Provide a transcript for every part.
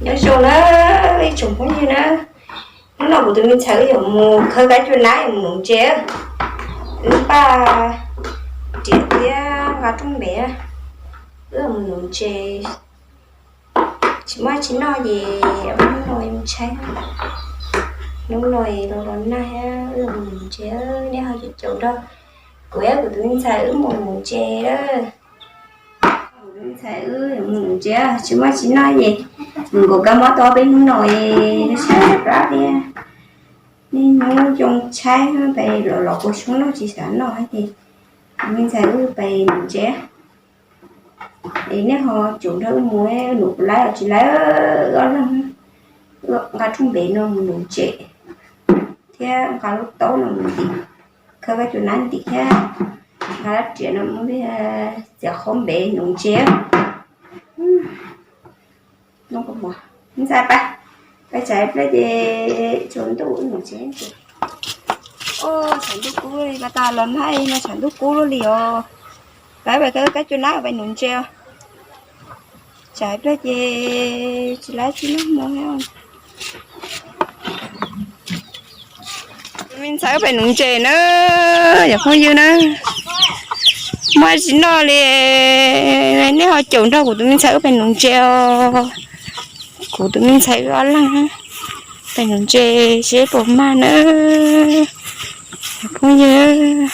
Nyob zoo na ib tsoom phooj ywg na, hnub no kuv tus me ntxhais wb yuav mus khawb kab cua nab yuav mus nuv ntses. Wb npaj riam thiab nqa rooj npev, wb yuav mus nuv ntses. Tsis muaj tsis noj ces hnub no mus tshaib, hnub no los los nag thiab wb yuav mus nuv ntses, nej ho caum caum nrog kuv thiab kuv tus me ntxhais wb mus nuv ntses. Kuv tus me ntxhais wb yuav mus nuv ntses, tsis muaj tsis noj ces mus nkaum kab mob tau peb hnub no es tshaib plab thiab. Niaj hnub yoo tshaib pes los los kua xyoob noj tsis xav noj ces kuv tus me ntxhais wb pes nuv ntses. Es nej ho caum nrog wb mus, nuv puas laib los tsis laib, wb ob leeg nqa rooj npev no mus nuv ntses thiab nqa lub taub no mus ntim, khawb kab cua nab ntim thiab nqa lub riam no muab txiav qhaub npev nuv ntses. Ntxhais, pab, pab tsam ib pliag ces tsaus ntuj wb nuv ntses. Tshav ntuj kub li, ko tas los nag no tshav ntuj kub luaj li os. Pab pab khawb kab cua nab pais nuv ntses os. Tsam ib pliag ces tsis laib tsis noj hmo. Kuv tus me ntxhais wb pais nuv ntses na, cov phooj ywg na. Muaj tsis noj li, nej ho caum nrog kuv tus me ntxhais wb pais nuv ntses os. Kuv tus me ntxhais wb ob leeg pais nuv ntses seb puas mag na. Cov phooj ywg,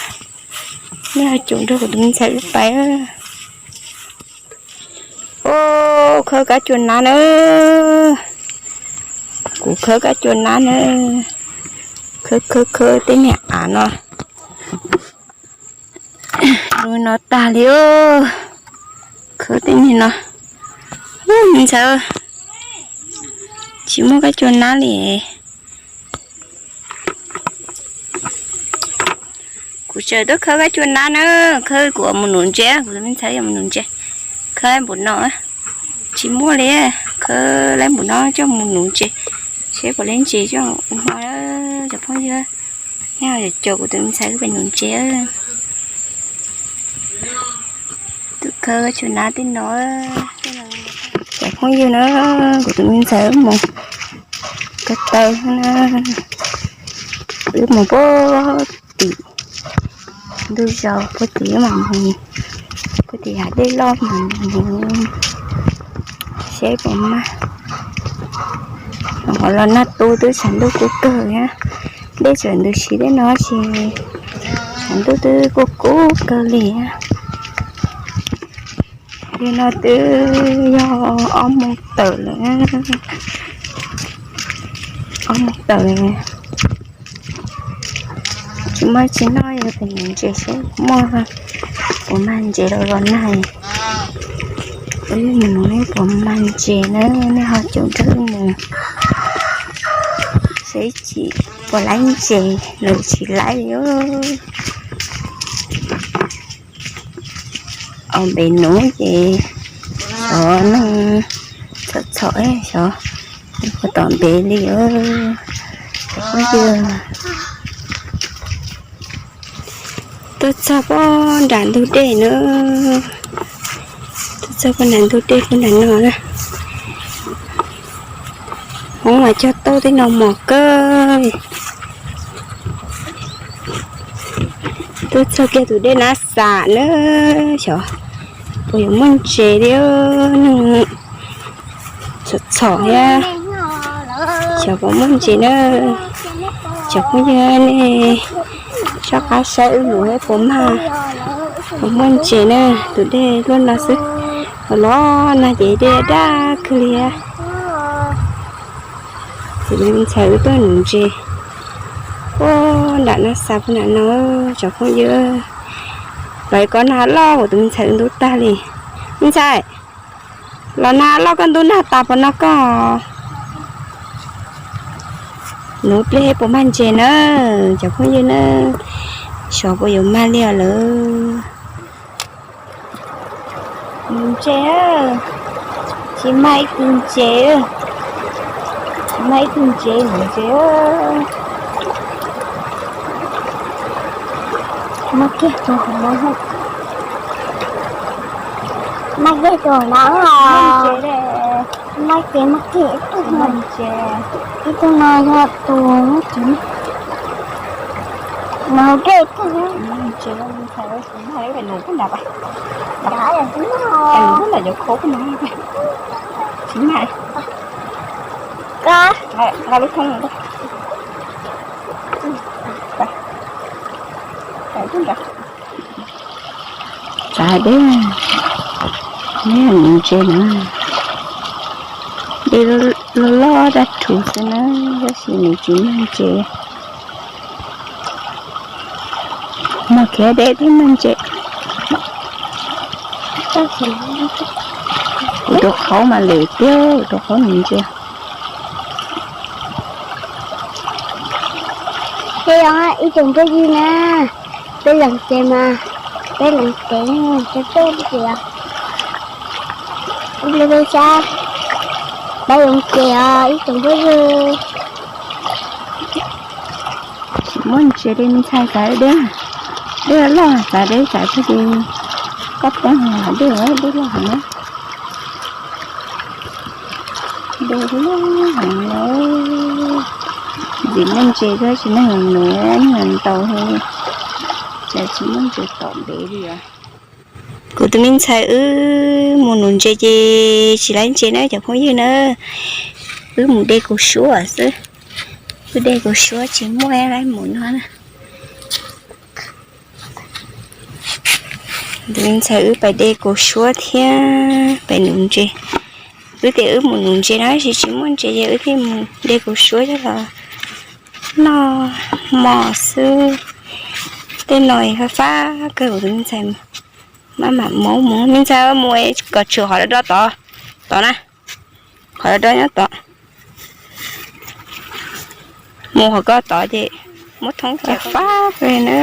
nej ho caum nrog kuv tus me ntxhais wb pais. Ua, khawb kab cua nab na. Kuv khawb kab cua nab na. Khawb khawb khawb tej niag av no. Lub no tag li os. Khawb tej niag no. Ub, me ntxhais, tsis muaj kab cua nab li. Kuv tseem tuaj khawb kab cua nab na, khawb kuv mus nuv ntses, kuv tus me ntxhais yuav mus nuv ntses. Khawb laib npaum no, tsis muaj li, khawb laib npaum no coj mus nuv ntses, seb puas laib ntses coj ua hmo. Cov phooj ywg, nej ho caum kuv tus me ntxhais wb pais nuv ntses. Tuaj khawb kab cua nab tej no. Cov phooj ywg na, kuv tus me ntxhais wb mus ko taw na, wb mus puag tim ntug zos puag tim mas mus, puag tim hav dej loj mas mus seb puas mag. Qhov los nag tu twb tshav ntuj kub kawg thiab, dej tseem ntws siv tej no ces tshav ntuj twb kub kub kawg li. Yog no twb yog ob moos tawm lawm, ob moos tawm. Tsis muaj tsis noj, yuav pem nuv ntses seb muaj puas mag ntses los los nag. Wb mus nuv puas mag ntses na, nej ho caum nrog wb mus seb puas laib ntses los tsis laib li. Au, npe nuv ces xyov neeg txhom txhom xyov puas tom npe li. Tuaj txog puag nram ntug dej na, tuaj txog puag nram ntug dej puag nram no na. Hmoob mas cog tauj tej no mos kawg. Tuaj txog kiag tus dej Nab Xas na, xyov puas yuav muaj ntses li, neeg txhom txhom thiab, xyov puas muaj ntses na. Cov phooj ywg nej soj qab saib wb mus seb puas mag, puas muaj ntses na. Tus dej luaj no xwb, los los nag ces dej daj kawg li. Kuv tus me ntxhais wb tuaj nuv ntses puag nram Nab Xas puag nram no, cov phooj ywg. Los ko nag loj, kuv tus me ntxhais wb ntub tag li. Me ntxhais, los nag loj koj ntub nag tas puas no koj? Nuv pliag puas mag ntses na, cov phooj ywg na, xyov puas yuav mag li os lawm. Nuv ntses, tsis mag ib tug ntses, tsis mag ib tug ntses, nuv ntses. Mag kiag tus no, mag kiag tus no. Ces mas kiag ib tug no, ib tug no yog tus muaj txiv no, dej kawg. Ntses no ntxhais, tus no peb nus kub nram, nus kub nram cov khov kub no, tsis mag, nqa lub thoob no, txav deb, neb nus ntses na, dej loj loj daj rhuv xwb na, tab sis nws tsis mag ntses. Mos khiav deb thiab mag ntses. Kuv tus qhaub mas lem tiag, kuv tus qhaub nus ntses. Ces yog ib tsoom phooj ywg na, peb lees ces mas, peb lees ces ces peb tias, ib pliag peb sab, peb lees ces os ib tsoom phooj ywg. Tsis muaj ntses li me ntxhais, txav deb, dej loj txav deb txav tag ces koj poob heev dej, dej loj heev na. Dej loj heev na. Ntxim muaj ntses thiab tsis muaj neeg nus, neeg ntaus, cas tsis muaj ntses tom ntev li os. Kuv tus me ntxhais wb mus nus ntses ces tsis laib ntses na cov phooj ywg na. Wb mus de kaus suab xwb. Wb de kaus suab tsis muaj laib mus no na. Tus me ntxhais wb pais de kaus suab thiab pais nus ntses. Wb tias wb mus nus ntses na, tab sis tsis muaj ntses ces wb thiaj mus de kaus suab coj los noj hmo xwb. Tej no fab fab kawg, kuv tus me ntxhais maj mam mus, mus me ntxhais mus kom tshwm qhov do do tod, tod na, qhov do do nyob tod. Mus qhov ko tod ces muab thoob fab fab na.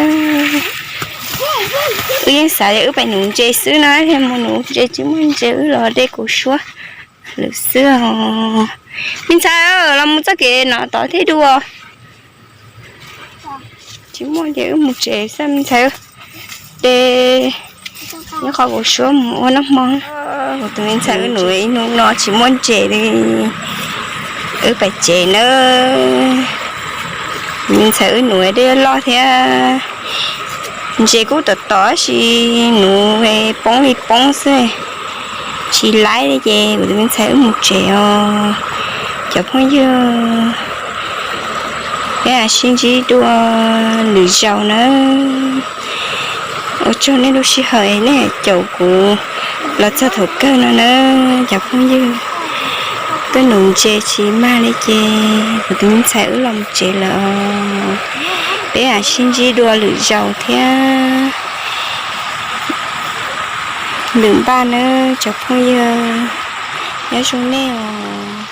Wb yeej xav tias wb pais nus ntses xwb no, thiaj mus nus ntses tsis muaj ntses wb los de kaus suab lawm xwb os. Me ntxhais los mus txoj kev no tod thiab dua. Tsis muaj ces wb mus tsev xwb me ntxhais. De nyob qhov kaus suab mus ua noj hmo. Kuv tus me ntxhais wb nus ib hnub no tsis muaj ntses li. Wb pais tsev nawb. Me ntxhais wb nus dej loj thiab. Ntses kuj tom tom tab sis nus poob li poob xwb. Tsis laib li ces kuv tus me ntxhais wb mus tsev os cov phooj ywg. Peb mam sib ntsib dua lwm zaus nawb. Ua tsaug nej lub sij hawm nej caum kuv los txog thaum kawg no nawb cov phooj ywg. Tuaj nus ntses tsis mag li ces kuv tus me ntxhais wb los mus tsev lawm os. Peb mam sib ntsib dua lwm zaus thiab. Lwm npaj nawb cov phooj ywg, nyob zoo nej os.